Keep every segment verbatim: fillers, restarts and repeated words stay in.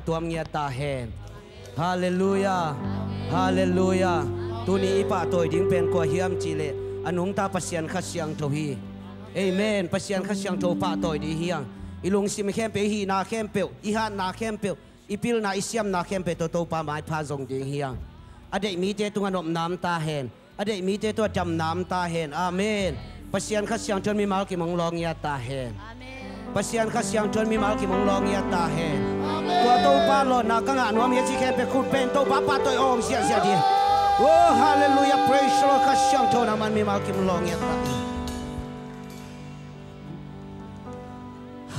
tuam ngiat ta hen. Halleluia. Halleluia. Tuni i pahtawi ding pen kua hiam cihleh a nungta Pasian Kha Siangtho hi. Amen. Pasian Kha Siangtho pahtawi ding hi hang. I lungsim khempeuh, i hihna khempeuh, i hatna khempeuh, i pilna, i siamna khempeuh tawh Topa maipha zong ding hi hang. A deih mite tungah nopna om ta hen. A deih mite tawh damna om ta hen. Amen. Pasian Kha Siangtho in mimal kim hong lawng ngiat ta hen. Amen. Pasian Kha Siangtho in mimal kim hong lawng ngiat ta hen. Amen. Tua Topa lawnna ka ngah nuam hi a ci khempeuh khut beng, Topa pahtawi awng ziahziah ding. Oh, halleluia, praise the Lord. Kha Siangtho in a man mimal kim hong lawng ngiat ta hi.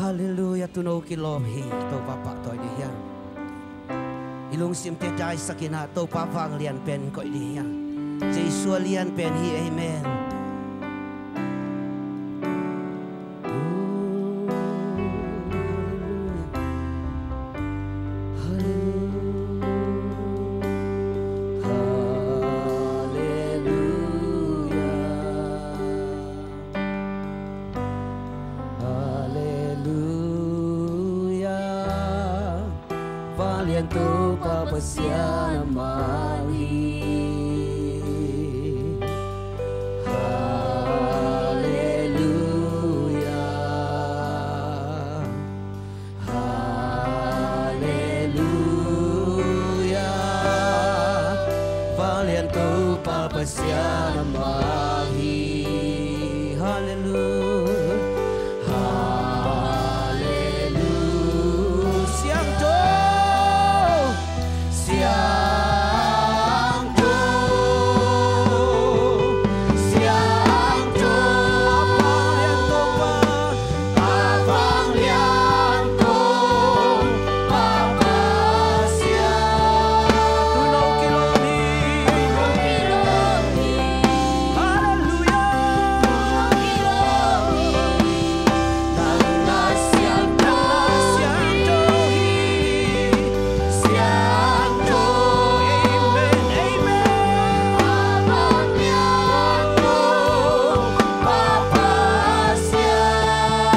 Halleluia, tuuno kilawm hi. Topa pahtawi ding hi hang. I lungsimte daisak in ah Topa vanglian pen koih ding hi hang. Jesu a lian pen hi. Amen. Halleluia. Halleluia. Vanglian Topa Pasian amah hi. Halleluia. Halleluia. Vanglian Topa Pasian amah hi. Halleluia. Halleluia. Siangtho. Siangtho, siangtho, a vanglian Topa, a vanglian Topa Pasian. Tuuno kilawm hi. Halleluia. Nang na siangtho, siangtho hi. Siangtho, amen, amen. Siangtho, Papa Siang.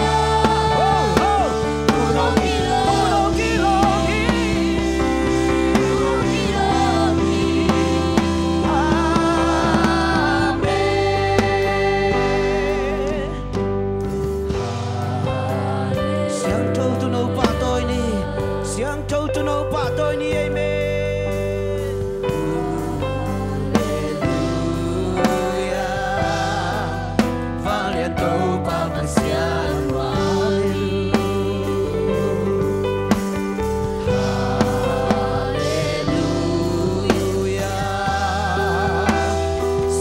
Oh, oh. Tuuno kilawm, tuuno kilawm hi. Tuuno kilawm hi. Amen. Siangtho tuuno pahtawi ni. Siangtho tuuno pahtawi ni. Amen. Halleluia. Vanglian Topa Pasian amah hi. Halleluia.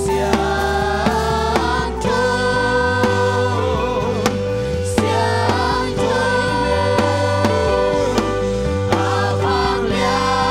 Siangtho, siangtho, a vanglian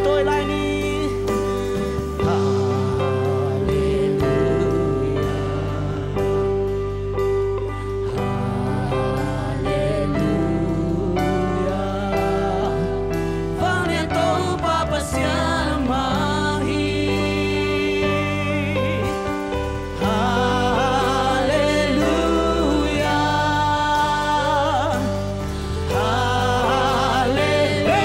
Tawi lai ni. Halleluia. Halleluia. Vanglian Topa Pasian mang hi. Halleluia. Halleluia.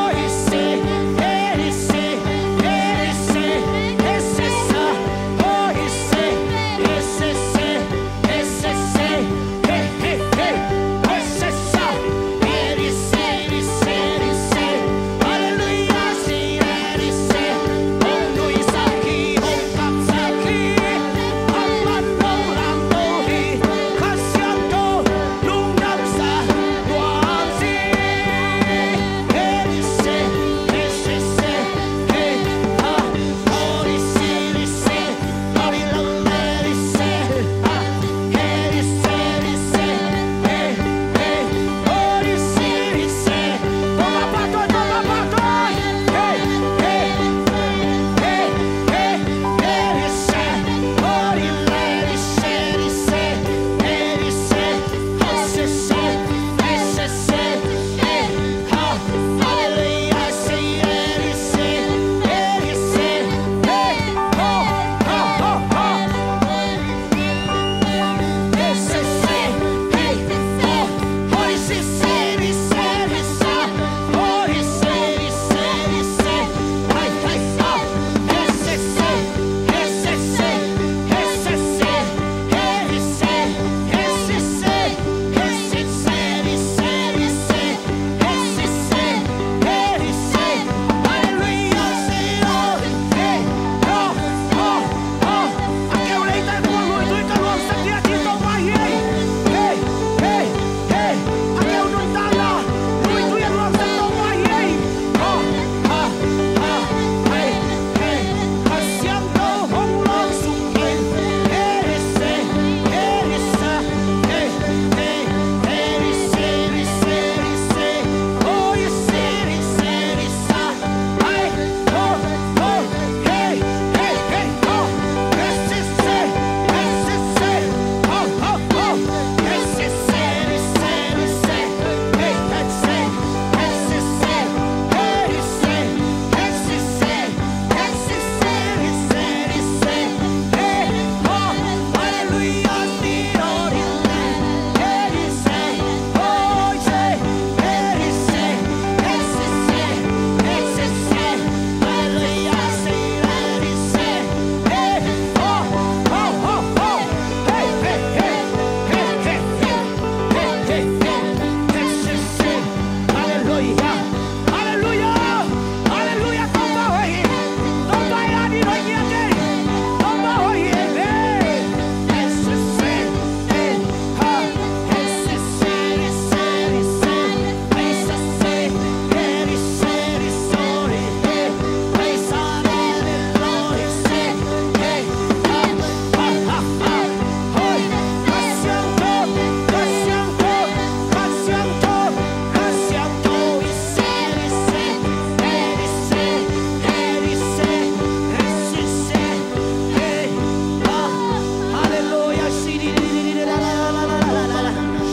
Halleluia.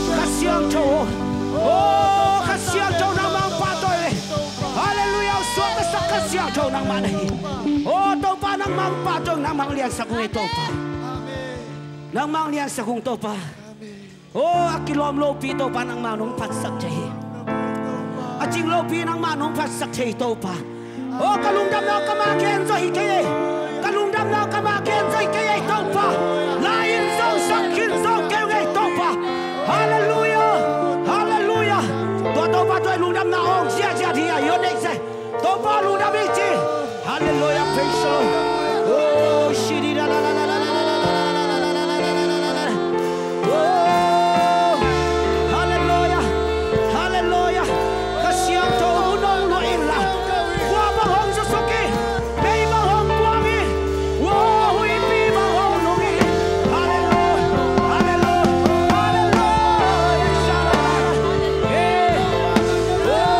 Kha Siangtho, oh, Kha Siangtho, nangmah hong pahtawi. Halleluia. Suaktasak Kha Siangtho, nangmah na hi. Oh, Topa, nangmah hong pahtawi, nangmah hong liansak ung ei, Topa. Nangmah hong liansak ung, Topa. Oh, a kilawm lopi, Topa, nangmah nong phatsak thei hi. A cing lopi, nangmah nong phatsak thei hi, Topa. Oh, ka lungdamna ka mah gen zaw hi kei ei. Ka lungdamna ka mah gen zaw hi kei ei, Topa. La in zong, sak khin zong kei ung ei, Topa. Halleluia. Halleluia. Tua Topa tua i lungdamna awng ziahziah hi a, i aw neih zai. Topa lungdam hi ci. Halleluia, praise the Lord. Oh, shiri la la la la la. Oh, halleluia. Halleluia. Kha Siangtho mun hong luah in la. Kua bang hong zusuk hi. Mei bang hong buang hi. Oh, huipi bang hong lum hi. Halleluia. Halleluia. Halleluia. Hey. Oh.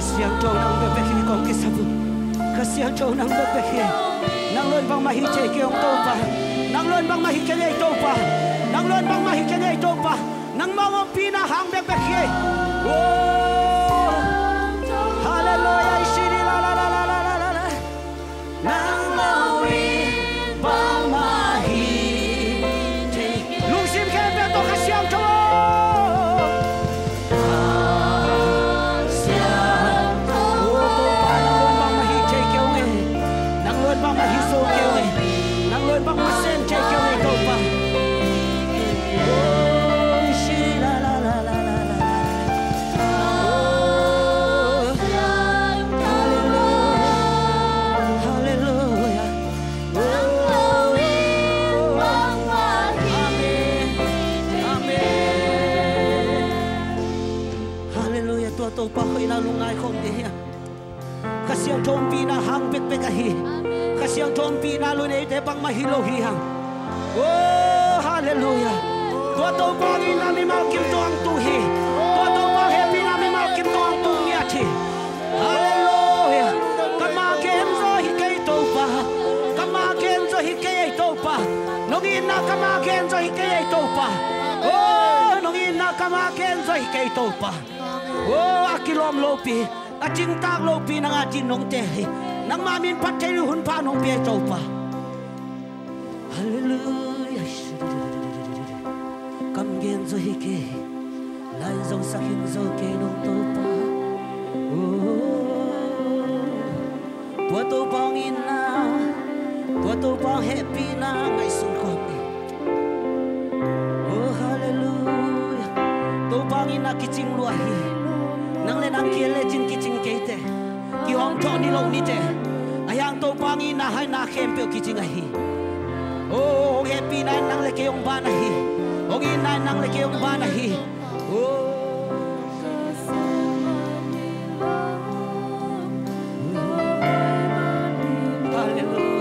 Siangtho nang bekbek hi kong kisap uh. Kha Siangtho nang bekbek hi. Nang lo in bangmah hi thei kei ung Topa. Nang lo in bangmah hi kei ei Topa. Nang lo in bangmah hi kei ei Topa. Nangmah ompihna hang bekbek hi. Oh. Halleluiah. Nang lo in bangmah hi thei. Lungsim khempeuh tawh Kha Siangtho. Kha Siangtho. Oh, Topa, nang lo in bangmah hi thei kei ung ei. Nang lo in bangmah hi zo kei ung ei. Nang lo in bangmah sem thei kei ung ei, Topa. Oh, shi la la la la la la. Oh, halleluiah. Halleluiah. Amen. Amen. Halleluiah. Tua Topa hoihna lungngai khawm ni hiam? Kha Siangtho ompihna hang bekbek ahi. Kha Siangtho ompihna lo in eite bangmah hi lo hi hang. Oh, halleluiah. Tua Topa hong itna mimal kim tawh hong tung hi. Tua Topa hong hehpihna mimal kim tawh hong tung ngiat hi. Halleluiah. Ka ma gen zaw hi kei Topa. Ka ma gen zaw hi kei ei Topa. Nong itna ka ma gen zaw hi kei ei Topa. Oh, nong itna ka ma gen zaw hi kei Topa. Oh, a kilawm lopi, a cingtak lopi nang a ding nong teel hi. Nangma min phat thei ding hun pha nong pia ei Topa. Halleluiah. Kam gen zaw hi kei, lai zong sak khin zaw kei nong Topa. Oh, tua Topa hong itna, tua Topa hong hehpihna ngaihsun khawm ni. Oh, halleluiah. Topa hong itna kicing lua hi. Nang le nang kihel lecin kicing kei teh. Kihawmthawh ni lo ni teh. Ahi hang Topa hong itna haina khempeuh kicing ahi. Oh, hong hehpihna in nang le kei hong ban ahi. Hong itna in nang le kei hong ban ahi. Oh. Halleluiah.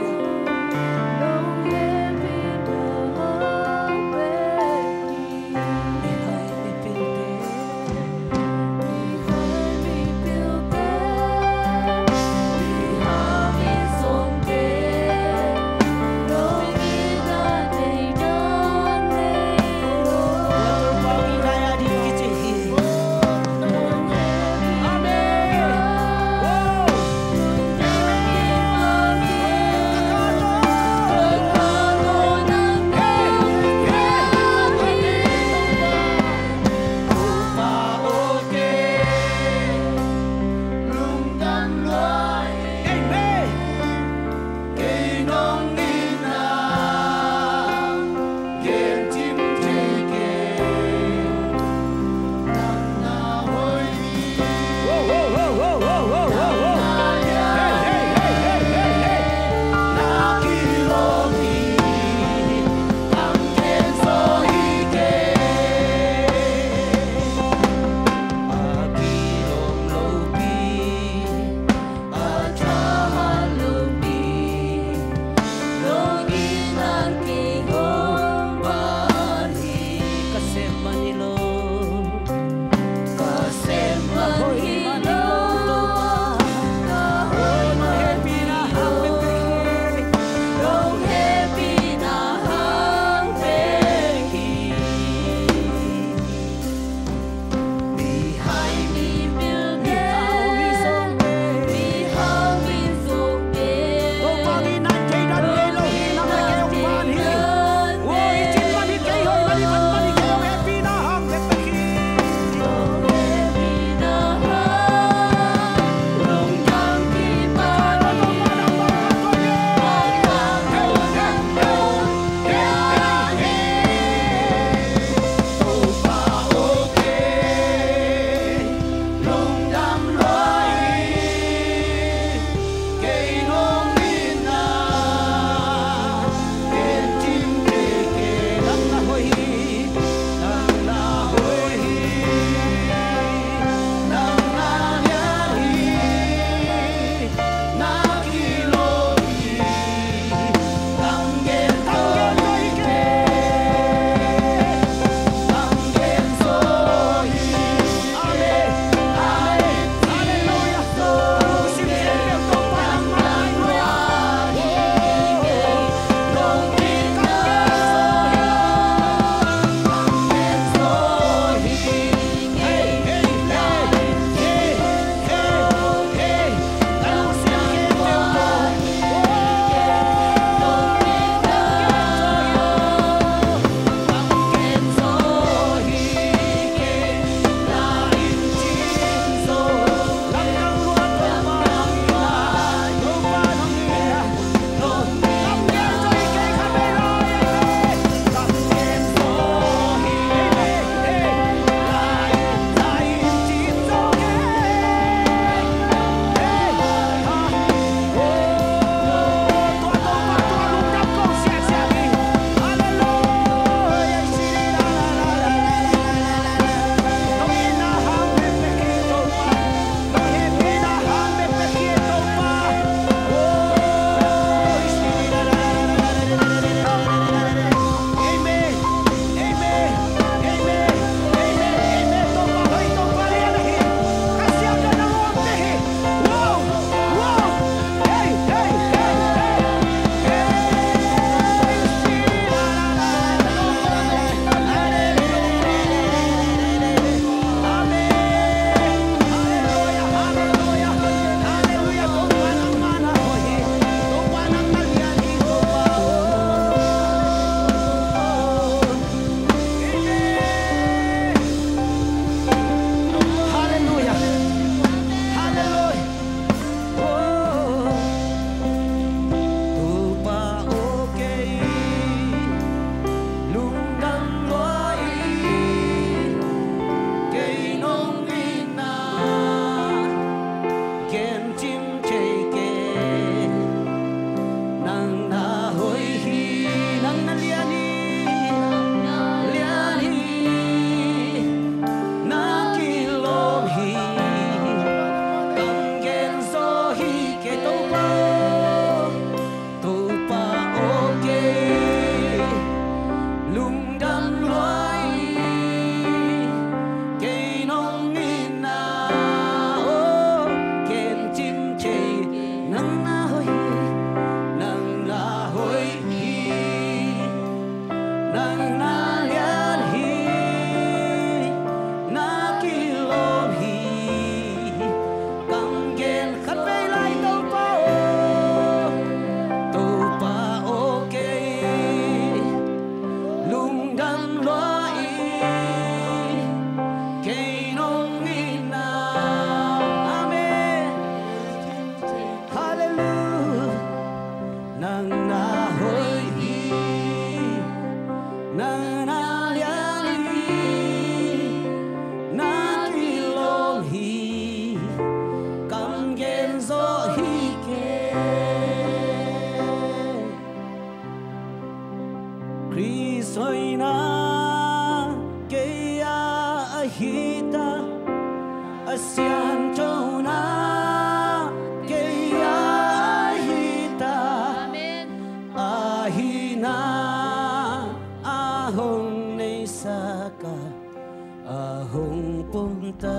ta.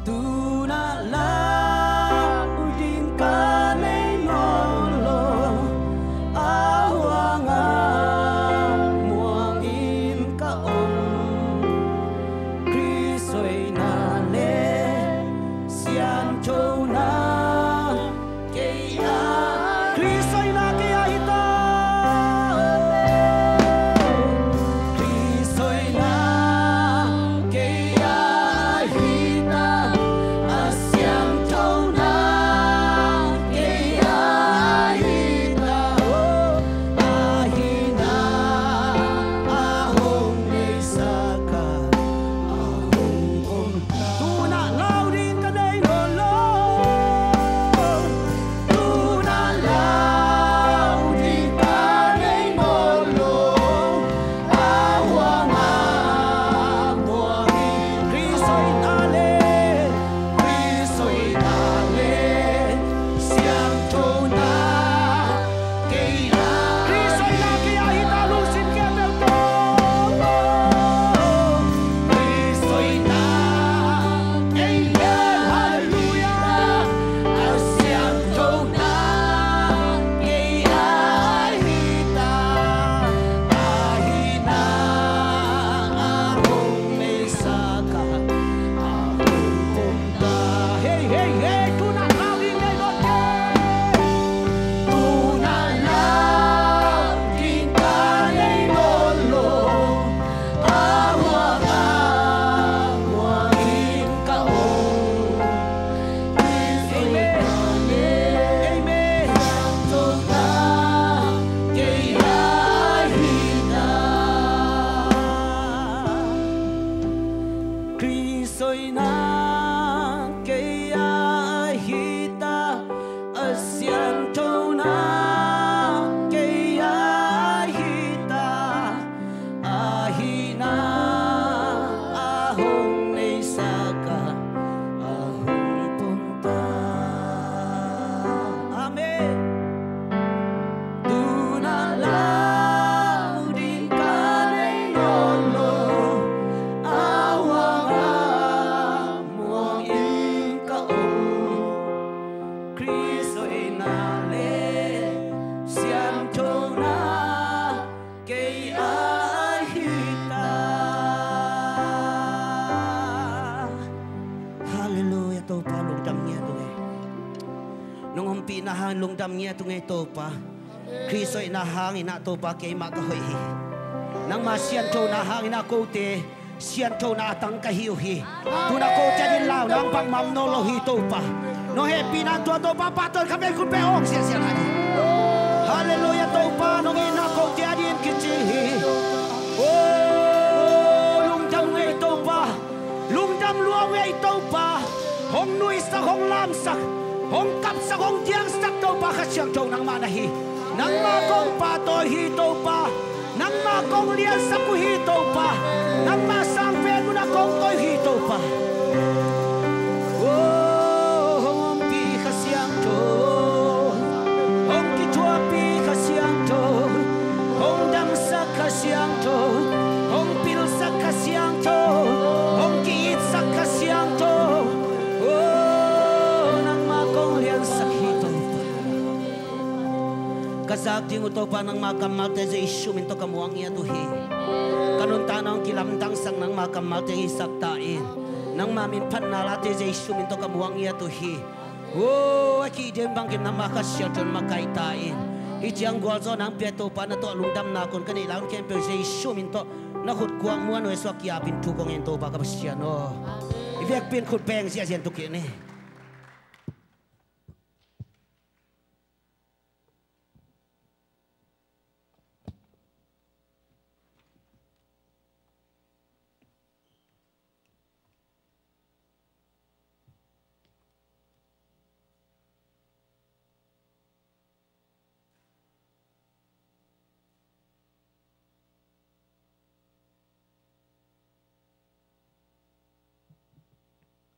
Tu-in ah lau ding ka nei nawn lo, a huang ah muang in ka om. Khrist hoihna le sianthona kei a, Khrist hoihna kei a hi ta. Khrist hoihna kei a hi ta. A sianthona kei a hi ta. Ahi na a hong neisak a, a hong om. Tu-in ah lau ding ka nei nawn lo. Tu-in ah lau ding ka nei nawn lo. A huang ah muang in Khrist hoihna le, Khrist hoihna le sianthona kei a, Khrist hoihna kei a hi ta. Lungsim khempeuh tawh. Khrist hoihna kei a, halleluiah. A sianthona kei a hi ta. Ahi na a hong neisak a, a hong om ta. Hei, hei, hei, tu-in ah lau ding nei nawn lo. Tu-in ah lau ding ka nei nawn lo. A huang ah muang in ka om. Amen. Amen. Kei a hi ta. Khrist hoihna kei a hi ta, a sianthona kei a hi ta, ahi na a hong neisak a, a hong om ta. Amen. Tu-in ah lau ding ka nei nawn lo, a huang ah muang in ka om. Khrist hoihna le sianthona kei a hi ta. Halleluiah, Topa lungdam ngiat ung ei. Nong ompihna hangin lungdam ngiat ung ei Topa. Khrist hoihna hangin ah Topa keimah ka hoih hi. Nangma sianthona hangin ah kote sianthona a tang ka hi uh hi. Tu-in ah kote adingin lau nang bangmah om nawn lo hi Topa. Nong hehpihna in tua Topa pahtawi kha vei, khut beng, hong siansian lai hi. Halleluiah Topa, nong itna kote adingin kici hi. Oh, lungdam ung ei Topa. Lungdam lua ung ei Topa. Hong nuihsak, hong lamsak, hong kapsak, hong diangsak Topa Kha Siangtho nangmah na hi. Nangmah kong pahtawi hi Topa. Nangmah kong liansak uh hi Topa. Nangmah sang pen munah kong koih uh hi Topa. Oh, hong ompih Kha Siangtho, hong kithuahpih Kha Siangtho, hong damsak Kha Siangtho, hong pilsak Kha Siangtho, hong ki-itsak Kha Siangtho. Oh, nangmah kong liansak hi Topa. Ka zak ding uh Topa, nangmah kammalte Jesu min tawh ka muang ngiat uh hi. Ka nuntakna hong kilamdangsak nangmah kammalte hisak ta in. Nangmah min phatna late Jesu min tawh ka muang ngiat uh hi. Oh, a kidem bangkim nangmah Kha Siangtho in makaih ta in. Hih ciang gualzawhna hong pia Topa, na tawh lungdamna kong ka neih lai hun khempeuh Jesu min tawh na khut kuak muan uh Jesu a kiapin thu kong ngen Topa ka Pasian aw. I vekpi in khut beng ziahziah in tuk kik ni.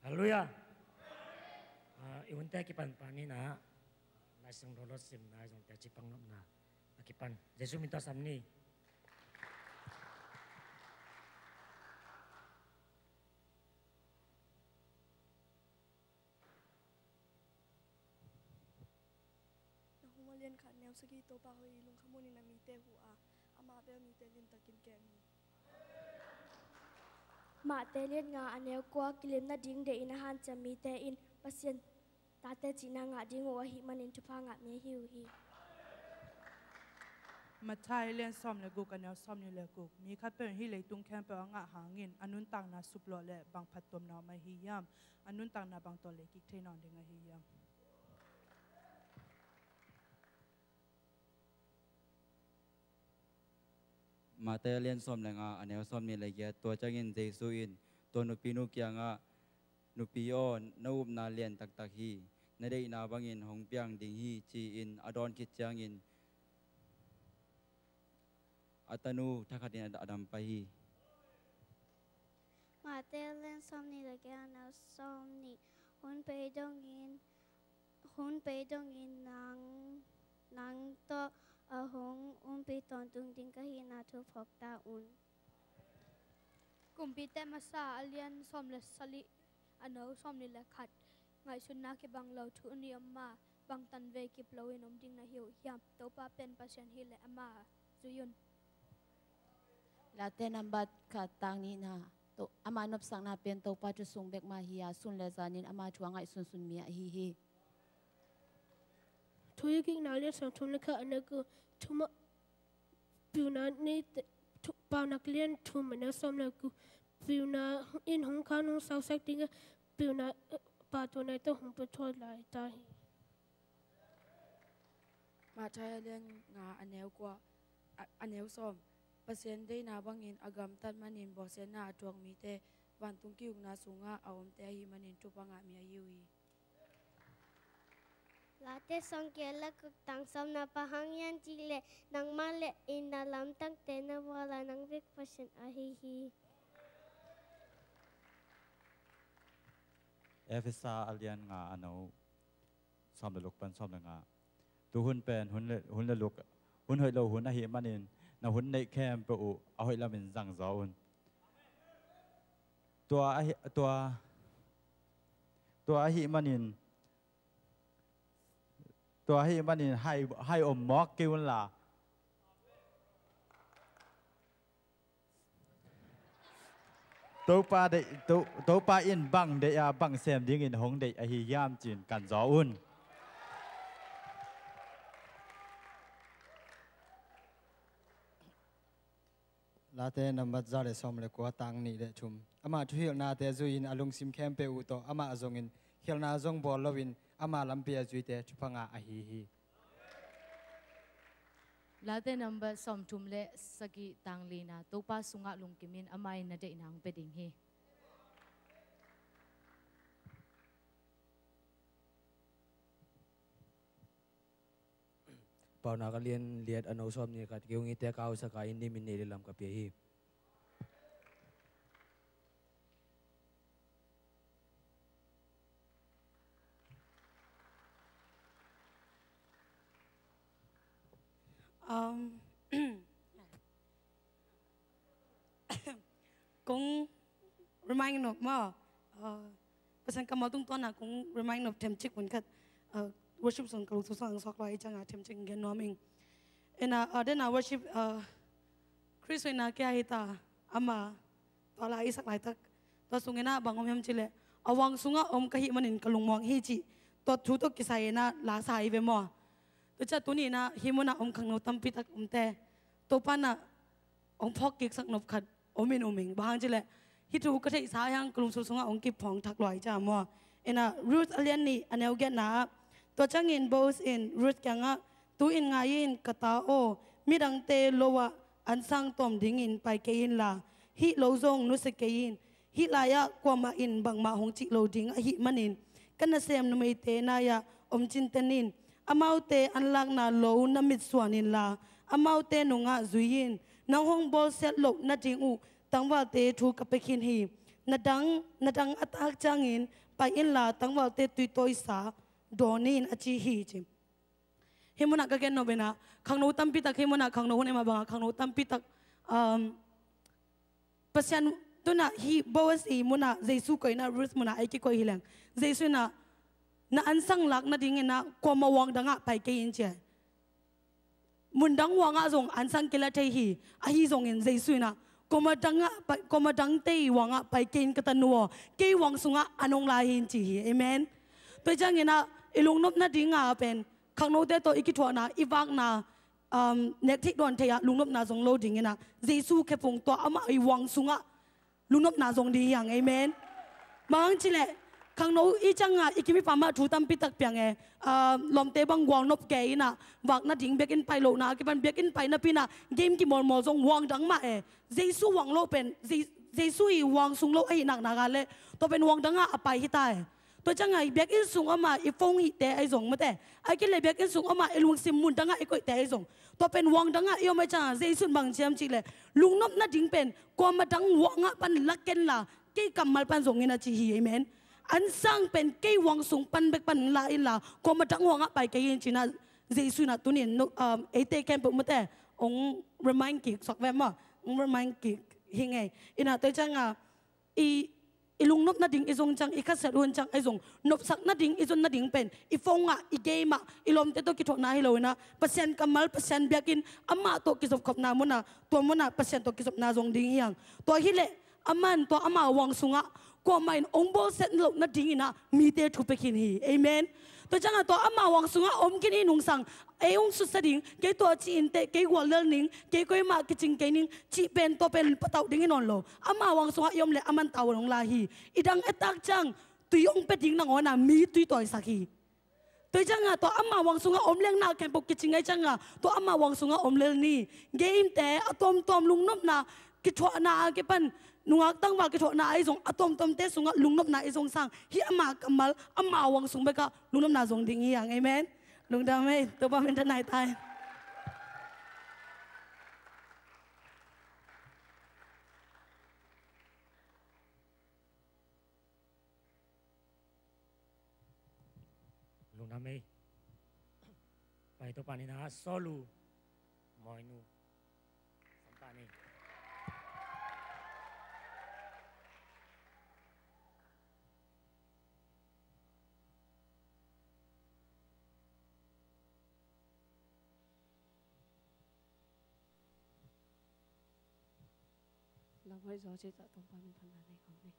Halleluiah. Ah, i hunte kipan panin ah, Lai Siangtho lo simna, i zongte ci pang nopna a kipan Jesu min tawh sam ni. Neu sagih Topa hoih i lungkham hunin a mite hu a, amah bel mite limtakin kem hi. Matthai lian nga a neu kua, kilim nading deihin a hanciam mite in Pasian tate cihna ngah ding uh ahih manin thupha ngah mi ahi uh hi. Matthai lian sawm le guk a neu sawmnih le guk. Mi khatpeuh in hih leitung khempeuh a ngah hangin a nuntakna suplawh le bang phattuamna om ahi hiam? A nuntakna bang tawh leikik thei nawn ding ahi hiam? Matthai a lian sawm le nga a neu sawmnih le giat. Tua ciangin Jesu in tua nupinu kiangah, "Nupi aw, na upna lian taktak hi. Na deihna bangin hong piang ding hi," ci-in a dawn khit ciangin a tanu thakhatin a dam pah hi. Matthai a lian sawmnih le giat a neu sawmnih. Hun pei dongin, hun pei dongin nang, nang tawh a hong umpi tawntung ding ka hihna thu phawk ta un. Kumpite Masa a lian sawm le sagih a neu sawmnih le khat. Ngaihsutna kibang lo thu nih om ma, bang tanvei kip loin om ding na hi uh hiam? Topa pen Pasian hi leh ama zui un. Late nambat khat tang nihna. To, ama nopsakna pen Topa thu sung bek mah hi a, sun le zanin ama thu a ngaihsunsun mi ahi hi. Thuhilhkikna a lian sawmthum le khat a neu kua. Thumah pilna neite, thu, Paunak lian thum a neu sawm le kua. Pilna in hong khan hong sausak ding a, pilna, eh, pahtawi neite hong pia thuah lai ta hi. Matthai a lian nga a neu kua, a, a neu sawm. Pasian deihna bangin a gamtat manin bawlsiatna a tuak mite vantung ki-ukna sungah a omte ahih manin thupha ngah mi ahi uh hi. Late sawmgiat le guk tang sawmna. Bang hang hiam cih leh nangmah le in na lamdangte na bawl a, nang bek Pasian ahi hi. Efesa a lian nga a neu sawm le luk pan sawm le nga. Tu hun pen hun le, hun le luk, hun hoih lo hun ahih manin na hun neih khempeuh uh a hoih lamin zangzaw un. Tua ahi, tua, tua ahih manin, tua ahih manin hai, hai om mawk kei un la. Topa deih, To-, Topa in bang deih a, bang sem dingin hong deih ahi hiam ci-in kan zaw un. Late nambat za le sawm le kua tang nih le thum. Ama thuhilhnate zui-in a lungsim khempeuh uh tawh amah zongin khialhna zong bawl loin ama lampi a zuite thupha ngah ahi hi. Late nambat sawmthum le sagih tang lina. Topa sungah lungkimin ama in na deihna hong pia ding hi. Paunak a lian liat a neu sawmnih le khat. Kei hong it a, ka hausak a, inn dim in neih leh lam ka pia hi. Um, kong remind nop maw, uh, Pasian kammal tungtawn a kong remind nop themcik hun khat, uh, worship song ka lungsim sung hong suak lua ahih ciangin themcik gen nuam ing. Ina, uh, dena worship, uh, Khrist hoihna kia hi ta, ama tua la i sak laitak, tua sung ina bang om hiam cih leh, a vang sungah om ka hih manin ka lungmuang hi cih tua thu tawh kisai ina la sa hi ve maw. Tua ciang tuni ina hih munah om khangno tampi tak omte Topa na hong phawk kiksak nop khat om in um ing. Bang hang cih leh hih thu ka theihsa hiang ka lungsim sungah hong kiphawng thak lua hi ciang maw. Ina Ruth a lian nih a neu giatna ah, tua ciangin Boaz in Ruth kiangah, "Tu-in ngai in, ka ta aw, midangte lo ah ansang tawm dingin pai kei inla, hih lo zong nusia kei in. Hih lai-ah kuamah in bangmah hong cih lo ding ahih manin, ka nasem numeite nai-ah om cinten in. Amaute anlakna lo na mitsuan inla, amaute nungah zui in. Nang hong bawlsiat loh nading uh tangvalte thu ka pia khin hi. Na dang, na dang a tak ciangin pai inla, tangvalte tuitawisa dawn in," a ci hi, ci. Hih munah ka gen nop ina, khangno tampi tak, hih munah khangno hun i mah bangah khangno tampi tak, um, Pasian tunah hih Boaz i munah Jesu koihna Ruth munah ei kikoih hi leng. Jesu inah, "Na ansang lak nading inah kuamah vang dangah pai kei in," ci a. mundang uangah zong ansang kila thei hi. Ahi zongin Jesu inah, "Kuama dangah pai, kuama dangte uangah pai kei in ka tanu aw, kei uang sungah an hong la hi," in ci hi. Amen. Tua cianginah i lungnop nadinga pen khangnote tawh i kithuahna, i vakna, um, nektheih dawn thei ah lungnopna zong lo dinginah Jesu khephung tua amah i uang sungah lungnopna zong ding hi hang. Amen. Bang hang cileh khangno i cianga i kim i pam ah thu tampi tak piang e. Ah, lawmte bang gualnop kei inah vak nading biakinn pai lohna a kipan biakinn pai napi inah game kimawlmawl zong uang dang mah e. Jesu uang lo pen Je-, Jesu i uang sung lo ahi naknak a leh tua pen uang dangah a pai hi ta e. Tua ciangah i biakinn sung omah i phone hihte ahi zong mate, a kile biakinn sung omah i lungsim mun dangah i koihte ahi zong, tua pen uang dangah i om ahi ciangah Jesu in bang ci hiam cihleh, lungnop nading pen kuama dang uangah pan la kenla kei kammal pan zong in a ci hi. Amen. Ansang pen kei uang sung pan bek pan la inla kuama dang uangah pai kei in cinah Jesu inah tunin no, um, eite khempeuh mate hong remind kik suak ve maw, hong remind kik hi ngei. Inah tua ciangah i, i lungnop nading i zong ciang, i khasiat hun ciang ahi zong, nopsak nading i zon nading pen i phone ah, i game ah, i lawmte tawh kithuahna hi lo inah Pasian kammal, Pasian biakinn, amah tawh kizopkhopna munah, tua munah Pasian tawh kizopna zong ding hi hang. Tua hileh aman tua ama uang sungah kuamah in hong bawlsiat loh nadinginah mite thu pia khin hi. Amen. Tua ciangah tua ama uang sungah om khin i nungsang, ei hong sutsa ding, kei tua ci inteh, kei guallel ning, kei koimah kicing kei ning cih pen tua pen patauh ding hi nawn lo. Ama uang sungah i om leh aman tavuan hong la hi. I dang etak ciang tui hong pia ding nangawnah mi tui tawisak hi. Tua ciangah tua ama uang sungah om leng na khempeuh kicing ahi ciangah tua ama uang sungah om lel ni. Gamete a tuamtuam lungnopna, kithuahna a kipan nungak tangval kithuahna ahi zong a tuamtuamte sungah lungnopna i zong sang hih ama kammal, ama uang sung bekah lungnopna zong ding hi hang. Amen. Lungdam ei, Topa min tha nai ta hen. Lungdam ei. Pai Topa min tha, Sawlu, Mawinu. Sampa ni. Lam hoih zaw cih tah Topa min tha nai khawm ni.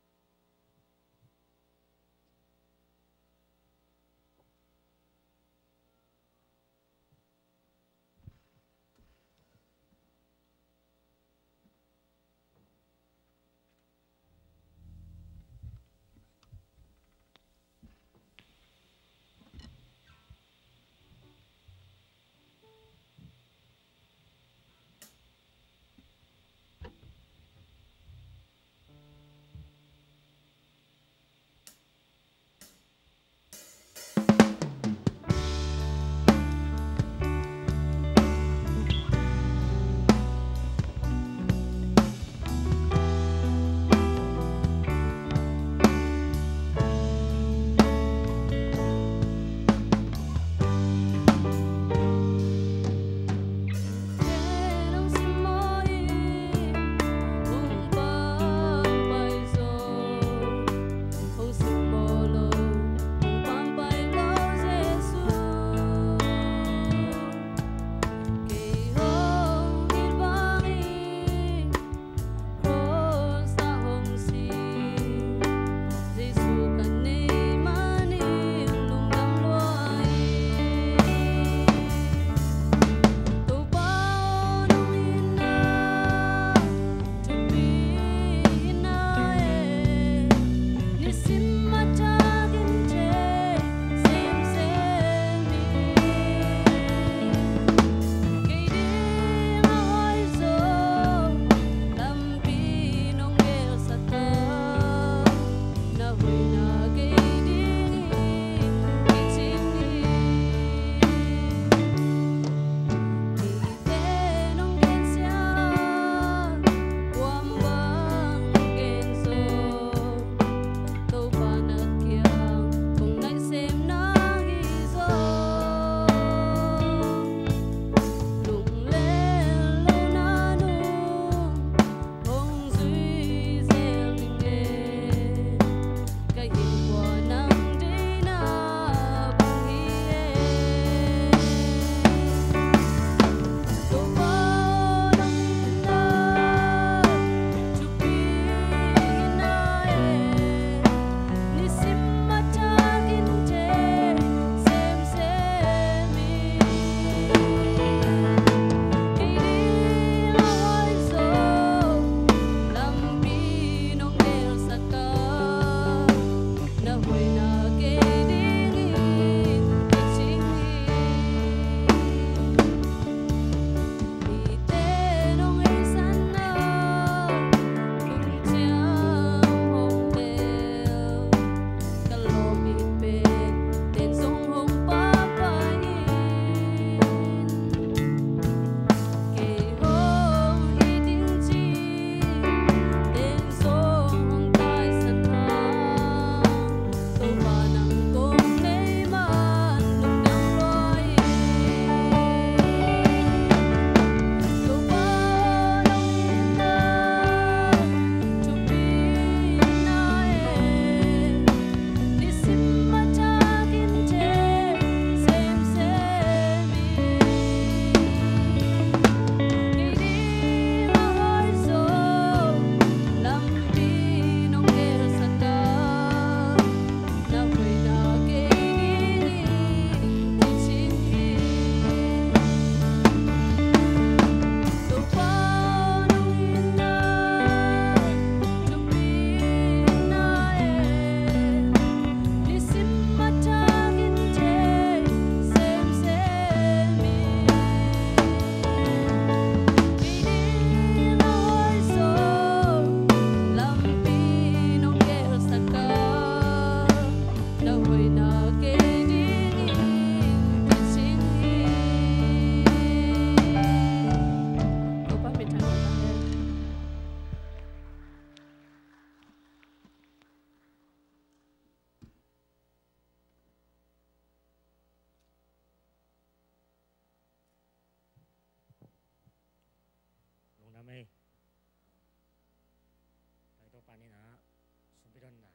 Sumpi donna.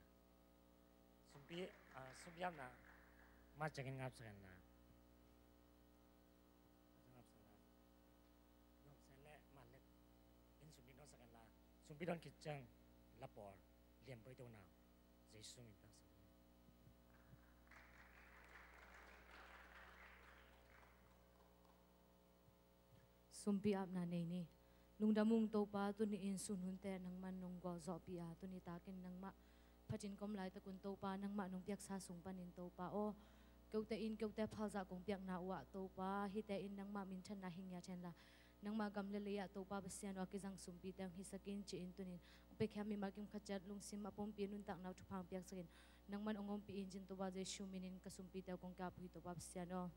Sumpi, ah, sumpi apna. Mah ciangin ngap sak hen la. Ngap sak hen la. Ngap sak hen la, mah leh. In sumpi don sak hen la. Sumpi don khit ciang la pawl lian poi to na. Jesu min tang sak. Sumpi apna nei ni. Lungdam ung Topa, tuni in sun hunte nangman nong gualzawhpih a, tuni takin nangmah phatin ka om laitakun Topa, nangmah nong piaksa sung panin Topa aw, keute in keute phalzah kong piakna uh ah Topa, hihte in nangmah minthanna hi ngiat hen la, nangmah gam le lei ah Topa Pasian aw, a kizang sumpite hong hisak in ci-in tuni in hong piakhia mimal kim khat ciat lungsim a pumpi nuntakna uh thupha hong piaksak in, nangman hong ompih in cin Topa Jesu minin ka sumpite uh kong ki-ap uh hi Topa Pasian aw.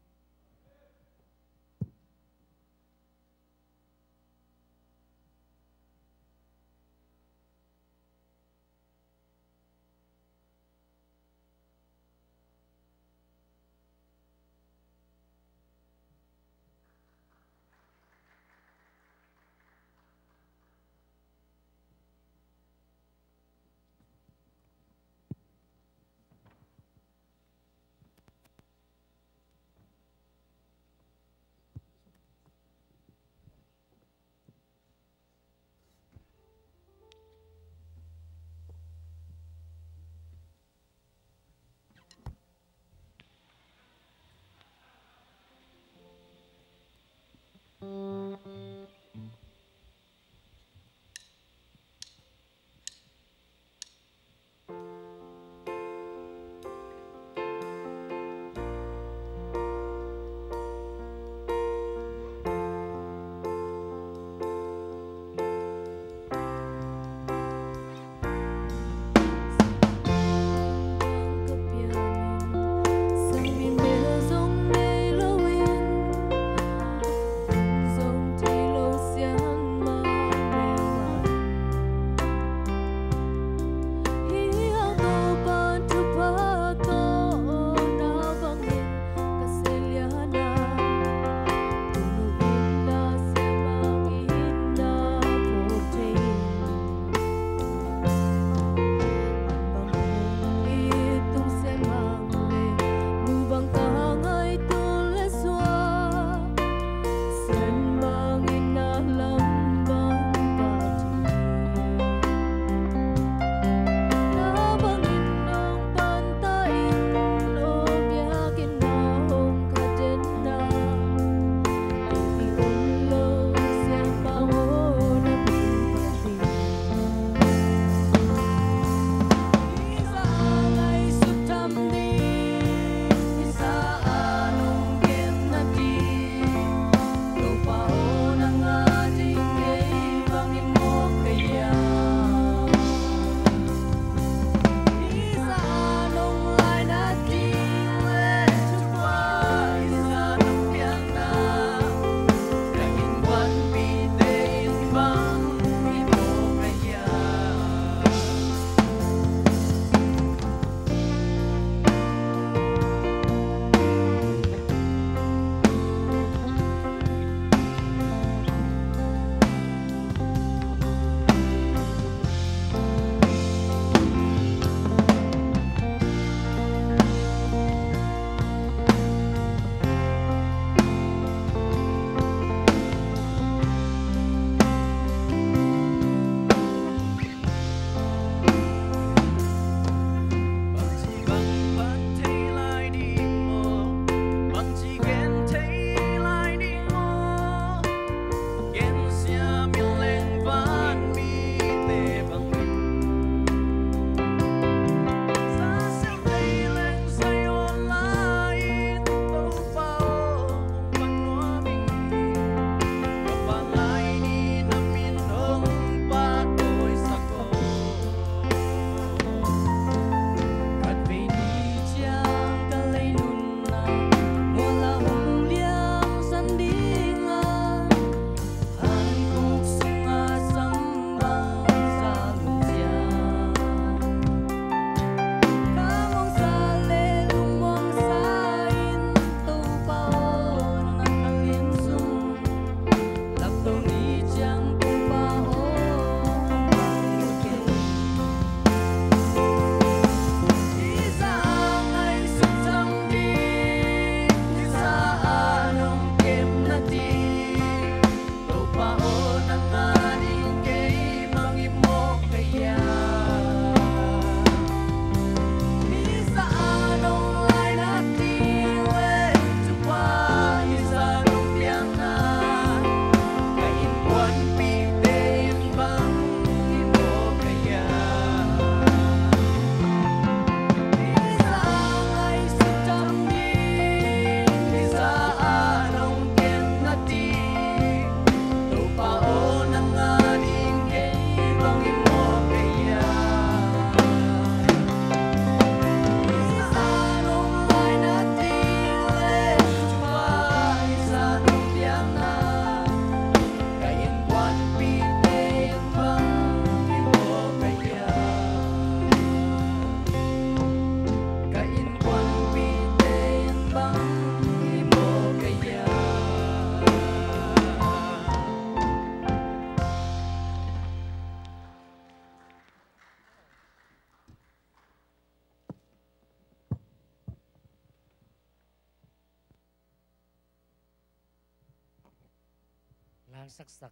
Hang saksak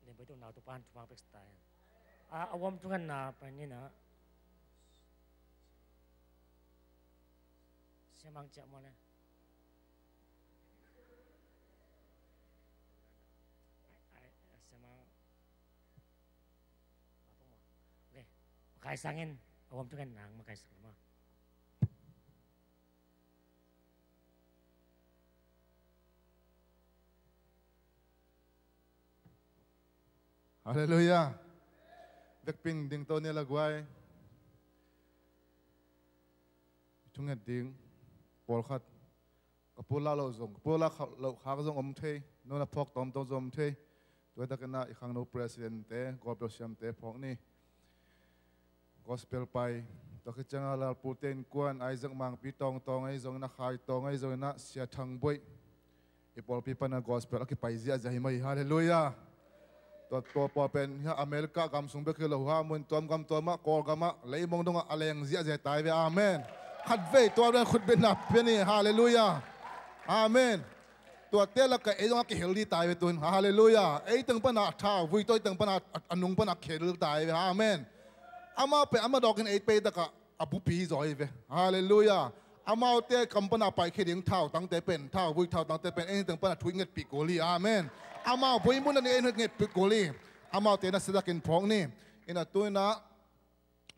lianboi tu nau tu pan thumang pek stai. A, a wam thungan na pan ni na. Siamang ciak mo le. Ai, ai, siamang. Okay. Makaisangin, a wam thungan nang makaisang mo. Halleluiah. Vekpin ding to ni la guai. Thunget ding. Pawlkhat ka pulak loh zong, ka pulak loh khak zong om thei. Nona phawk tawmtawm zong om thei. Tuaitakin ah i khangno president te, gospel siamte phawk ni. Gospel pai, tua khit ciangin ah Lalpute innkuan, Isaac Mangpi tawngtawng ahi zongin ah, Khai tawng ahi zongin ah, Sia Thang Boih. I pawlpi pana gospel a kipai ziahziah hi mai. Halleluiah. Tua, tua pawl pen hia America gam sung bek hi lo ha, mun tuam gam tuam ah, Kawlgam ah, leimong dongah a leng ziahziah tai ve. Amen. Khatvei tua dan khutbetna pia ni. Halleluiah. Amen. Tuate lakah ei zong a kihel ding tai ve tun. Halleluiah. Ei teng pana a thauvui tawh, ei teng pana a, a nung pana a kihel tai ve. Amen. Amau pen a madawkin ei peitakah a bupi zaw hi ve. Halleluiah. Amaute kam pana paikhia ding thautangte pen, thauvui thautangte pen ei teng pana thu i ngetpih kul hi. Amen. Amau buimun a ni ei thu i ngetpih kul hi. Amaute na siatakin phawk ni. Ina tu ina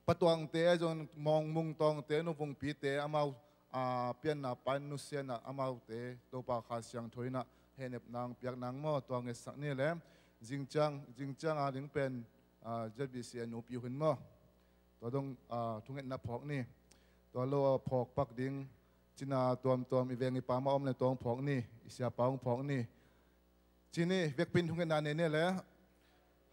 Patuangte ahi zong, Mawngmung Tawngte, Nu Vungpite, amau, a, pianna pan nusiatna amaute Topa Kha Siangtho in ah hehnep nang piak nang maw, tua ngetsak ni le. Zingciang, zingciang a ding pen, a, Z B C a nupi hun maw. Tua dong, a, thungetna phawk ni. Tua lo a phawk pak ding cina tuamtuam i veng i pa mah om le tua hong phawk ni, i siapa hong phawk ni. Ci ni, vekpin thungetna nei ni le.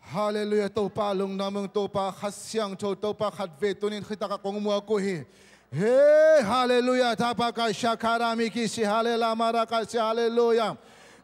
Halleluiah, Topa lungdam ung, Topa Kha Siangtho, Topa khatvei tunin khitak a kong muak uh hi. He, halleluiah, tapa ka shakara mi ki si, halleluiah, mara ka si, halleluiah.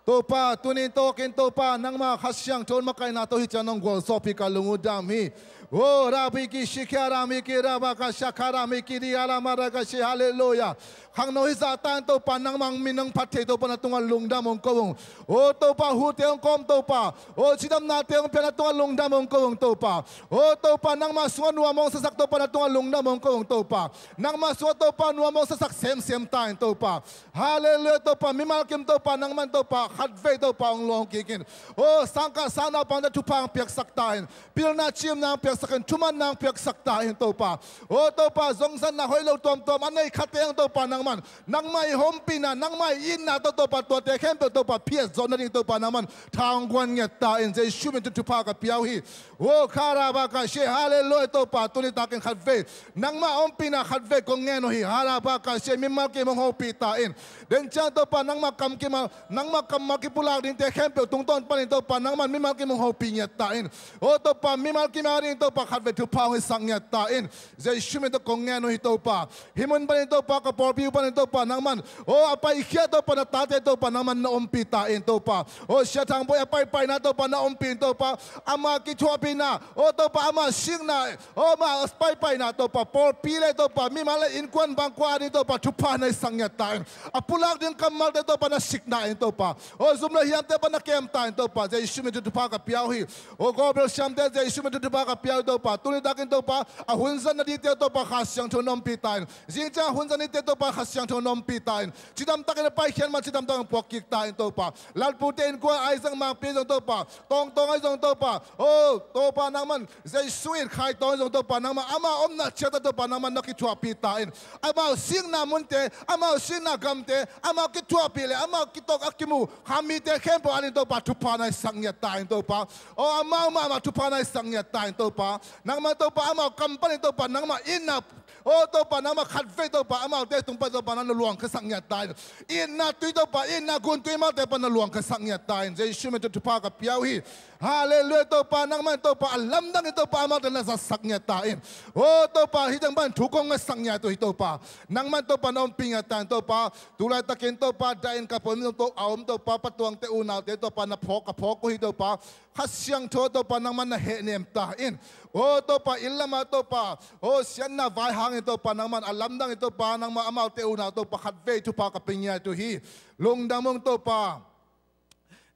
Topa, tunin tawkin Topa, nangma Kha Siangtho in makaihna tawh hi ciang nong gualzawhpih ka lung uh dam hi. O, rabi ki shikara mi ki raba ka shakara mi ki di ala mara ka shi, halleluiah. Khangno hizah tan Topa, nangmah min hong phat thei Topa, na tungah lungdam hong ko ung. O Topa, hute hong kawm Topa. O cidamnate hong pia, na tungah lungdam hong ko ung Topa. O Topa, nangmah sungah nuam hong sasak Topa, na tungah lungdam hong ko ung Topa. Nangmah sungah Topa, nuam hong sasak semsem ta in Topa. Halleluiah Topa, mimal kim Topa, nangmah Topa, khatvei Topa hong luang kik in. O sangkah sang naupangte thupha hong piaksak ta in. Pilna cimna hong piaksak in, thumanna hong piaksak ta in Topa. O Topa, zongzanna hoih lo tuamtuam a nei khate hong Topa nangman, nangmah i hompihna, nangmah i itna tawh Topa, tuate khempeuh Topa phiat zawh nading Topa nangman tha hong guan ngiat ta in, Jesu min tawh thupha ka pia uh hi. O kharaba ka she, halleluiah Topa, tuni takin khatvei nangmah hompihna khatvei kong ngen uh hi. Haraba ka she, mimal kim hong hopih ta in. Den ciang Topa, nangmah kam kimal, nangmah kammal kipulak dingte khempeuh tungtawn panin Topa, nangman mimal kim hong hopih ngiat ta in. O Topa, mimal kim a ding Topa, khatvei thupha hong hisak ngiat ta in. Jesu min tawh kong ngen uh hi Topa. Hih mun panin Topa, ka pawlpi uh panin Topa, nangman, o a paikhia Topa, na tate Topa, nangman na ompih ta in Topa. O Sia Thang Boih a paipaina Topa, na ompih in Topa. Ama kithuahpihna, o Topa, ama sikna, o ama paipaina Topa, pawlpi le Topa, mimal le innkuan bangkua a ding Topa, thupha na hisak ngiat ta in. A pulak ding kammalte Topa, na sikna in Topa. O zum le hiamte pan na kem ta in Topa, Jesu min tawh thupha ka pia uh hi. O gospel siamte, Jesu min tawh thupha ka pia uh hi Topa. Tuni takin Topa, a hunzan nadingte Topa, Kha Siangtho na ompih ta in. Zingciang a hunzan nadingte Topa, Kha Siangtho na ompih ta in. Cidam takin a paikhiat man cidam takin puak kik ta in Topa. Lalpute innkuan Isaac Mangpi zong Topa, tawngtawng ahi zong Topa. O Topa nangman, Jesu in Khai Tawng zong Topa nangman, amau omna ciat ah Topa nangman na kithuahpih ta in. Amau sikna munte, amau sikna gamte, amau kithuahpih le amau kitawk a kimu kha mite khempeuh ading Topa, thupha na hisak ngiat ta in Topa. O amau mahmah thupha na hisak ngiat ta in Topa. Nangman Topa, amau kam panin Topa, nangmah itna, o Topa, nangmah khatvei Topa, amaute tung pan Topa, na luangkhiasak ngiat ta in. Itna tui Topa, itna guntui amaute pan na luangkhiasak ngiat ta in. Jesu min tawh thupha ka pia uh hi. Halleluiah Topa, nangman Topa, a lamdangin Topa, amaute na zatsak ngiat ta in. O Topa, hih teng pan thu kong ngetsak ngiat uh hi Topa. Nangman Topa, na ompih ngiat ta in Topa. Tulaitakin Topa, dah in ka pom zong Topa, a om Topa, Patuangte unaute Topa, na phawk ka phawk uh hi Topa. Kha Siangtho Topa, nangman na hehnem ta in. O Topa, inn lamah Topa, o siatna vai hangin Topa, nangman a lamdangin Topa, nangman amaute unau Topa, khatvei thupha ka pia ngiat uh hi. Lungdam ung Topa.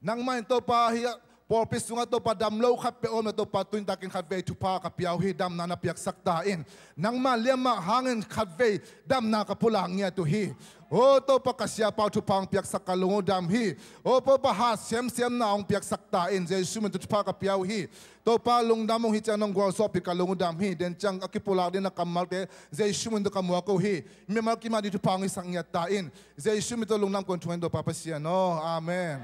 Nangmah in Topa, hih Pawlpi sungah Topa damlo khat peuh om leh Topa tuni takin khatvei thupha ka pia uh hi, damna na piaksak ta in. Nangma liamma hangin khatvei damna ka pulak ngiat uh hi. O Topa ka siapa uh thupha hong piaksak ka lung uh dam hi. O Topa hat semsemna hong piaksak ta in. Jesu min tawh thupha ka pia uh hi. Topa lungdam ung hi ciang nong gualzawhpih ka lung uh dam hi. Den ciang a kipulak ding na kammalte Jesu min tawh ka muak uh hi. Mimal kim a ding thupha hong hisak ngiat ta in. Jesu min tawh lungdam kong thum hi Topa Pasian aw. Amen.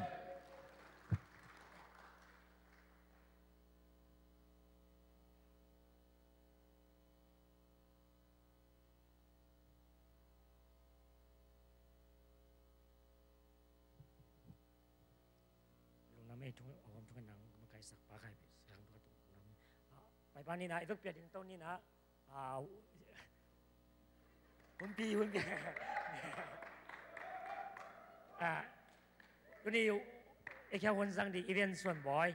Lungdam ei, thung a om thung nang makaisak pa khai pi sang pa tung lungdam. Pai pa ni na i vek pia ding to ni na. Hunpi hunpi. Tuni i khia hun sang di event suan bawi.